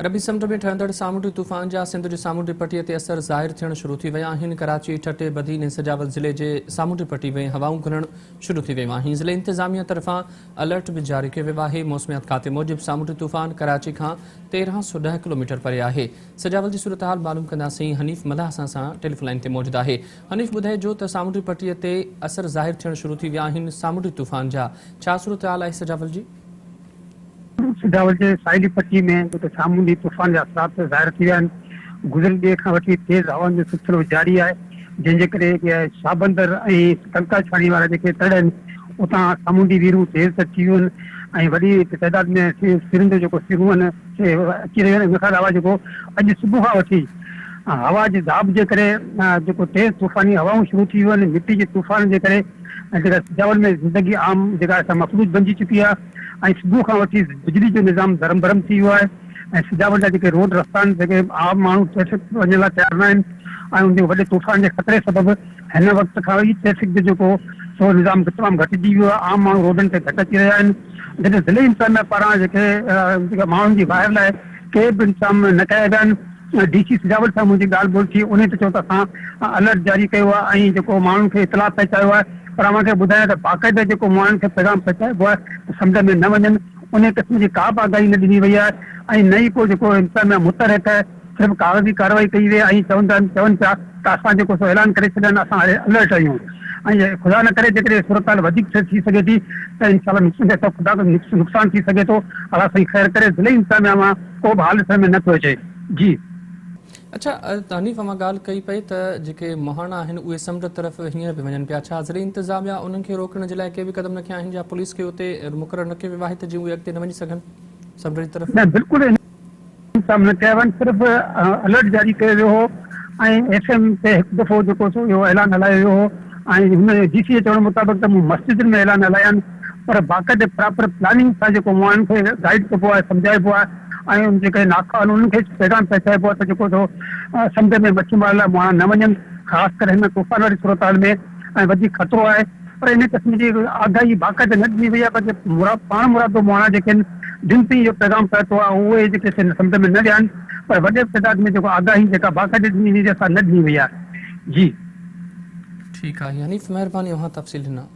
عربي سمنڊ ۾ ٺهندڙ سامونڊي طوفان جا سنڌ جي سامونڊي پٽي تي اثر ظاهر ٿيڻ شروع ٿي ويا آهن. ڪراچي، ٺٽي، بدين ۽ سجاول ضلعي جي سامونڊي پٽي ۾ هوائون گهلڻ شروع ٿي ويون آهن. ضلعي انتظاميا طرفان الرٽ به جاري ڪيو ويو آهي. موسميات کاتي موجب سامونڊي طوفان ڪراچي کان 1310 ڪلوميٽر پري آهي. سجاول جي صورتحال معلوم ڪنداسين. حنيف ملاح اسان سان ٽيليفون لائين تي موجود آهي. حنيف ٻڌائجو ته سامونڊي پٽي تي اثر ظاهر ٿيڻ شروع ٿي ويا آهن سامونڊي طوفان جا، ڇا صورتحال آهي سجاول جي؟ سجاول جي ساحلي پٽي ۾ جتي سامونڊي طوفان جا اثرات ظاهر ٿي ويا آهن، گذريل ڏينهن کان وٺي تيز هوائن جو سلسلو جاري آهي، جنهن جي ڪري شاهبندر ۽ ڪنڪا ڇاڻي وارا جيڪي تڙ آهن، اتان سامونڊي ويرون تيز اچي ويون آهن ۽ وڏي تعداد ۾ سرن جو جيڪو سرون آهن سي اچي رهيون آهن، ان کان علاوه جيڪو اڄ صبح کان وٺي هوا جي داٻ جي ڪري جيڪو تيز طوفاني هوائون شروع ٿي ويون آهن، مٽي جي طوفان جي ڪري جيڪا سجاول ۾ زندگي عام جيڪا آهي سا مفلوج بنجي چڪي آهي ۽ صبح کان وٺي بجلي جو نظام درهم برهم ٿي ويو آهي ۽ سجاول جا جيڪي روڊ رستا آهن جيڪي عام ماڻهو ٽريفڪ وڃڻ لاء تيار نه آهن ۽ ان جي وڏي طوفان جي خطري سبب هن وقت کان ئي ٽريفڪ جو جيڪو سو نظام تمام گهٽجي ويو آهي عام ماڻهو روڊن تي گهٽ اچي رهيا آهن جڏهن ضلعي انتظاميا پاران جيڪي ماڻهن جي واهر لاء ڪي به انتظام نه ڪيا ويا آهن. ڊي سي سجاول سان منهنجي ڳالهه ٻولهه ٿي انهي ته چيو ته اسان الرٽ جاري ڪيو آهي ۽ جيڪو ماڻهن کي اطلاع پهچايو آهي پر اوهان کي ٻڌايان ته باقاعده جيڪو ماڻهن کي پيغام پهچائبو آهي ته سمنڊ ۾ نه وڃن انهي قسم جي ڪا به آگاهي نه ڏني وئي آهي ۽ نه ئي ڪو جيڪو انتظاميا متحرڪ آهي صرف ڪاغذي ڪارروائي ڪئي وئي ۽ چون چون پيا ته اسان جيڪو سو اعلان ڪري ڇڏيا آهن اسان الرٽ آهيون ۽ خدا نه ڪري جيڪڏهن صورتحال وڌيڪ ٿي سگهي ٿي ته انشاء الله نقصان ٿي سگهي ٿو الله سائين خير ڪري ضلعي انتظاميا مان ڪو به حال ڏسڻ ۾ نه پيو اچي. جي. اڇا حنيف اوهان ڳالهه ڪئي پئي ته جيڪي مهاڻا آهن اهي سمنڊ طرف هينئر به وڃن پيا ڇا ضلعي انتظاميا انهن کي روڪڻ جي لاء ڪي به قدم نه کنيا آهن يا پوليس کي اتي مقرر نه ڪيو ويو آهي ته جيئن اهي اڳتي نه وڃي سگهن سمنڊ جي طرف؟ نه بلڪل انتظام نه ڪيا ويا آهن صرف الرٽ جاري ڪيو ويو هو ۽ ايف ايم تي هڪ دفعو جيڪو سو اهو اعلان هلايو ويو هو ۽ هن ڊي سي جي چوڻ مطابق ته مون مسجدن ۾ اعلان هلايا آهن پر باقاعده پراپر پلاننگ سان جيڪو ماڻهن کي گائيڊ ڪبو آهي سمجهائبو آهي ۽ ان جيڪي ناکئا آهن انهن کي پيغام پهچائبو آهي ته جيڪو سو سمنڊ ۾ مڇي مارڻ لاء ماڻها نه وڃن خاص ڪري هن طوفان واري صورتحال ۾ ۽ وڌيڪ خطرو آهي پر ان قسم جي آگاهي باقاعده نه ڏني وئي آهي بلڪه پاڻ مرادو ماڻها جيڪي آهن جن تائين اهو پيغام پهتو آهي اهي جيڪي سن سمنڊ ۾ نه ويا آهن پر وڏي تعداد ۾ جيڪو آگاهي جيڪا باقاعده ڏني ويندي آهي سا نه ڏني وئي آهي جي. ٺيڪ آهي حنيف مهرباني اوهان تفصيل ڏنا.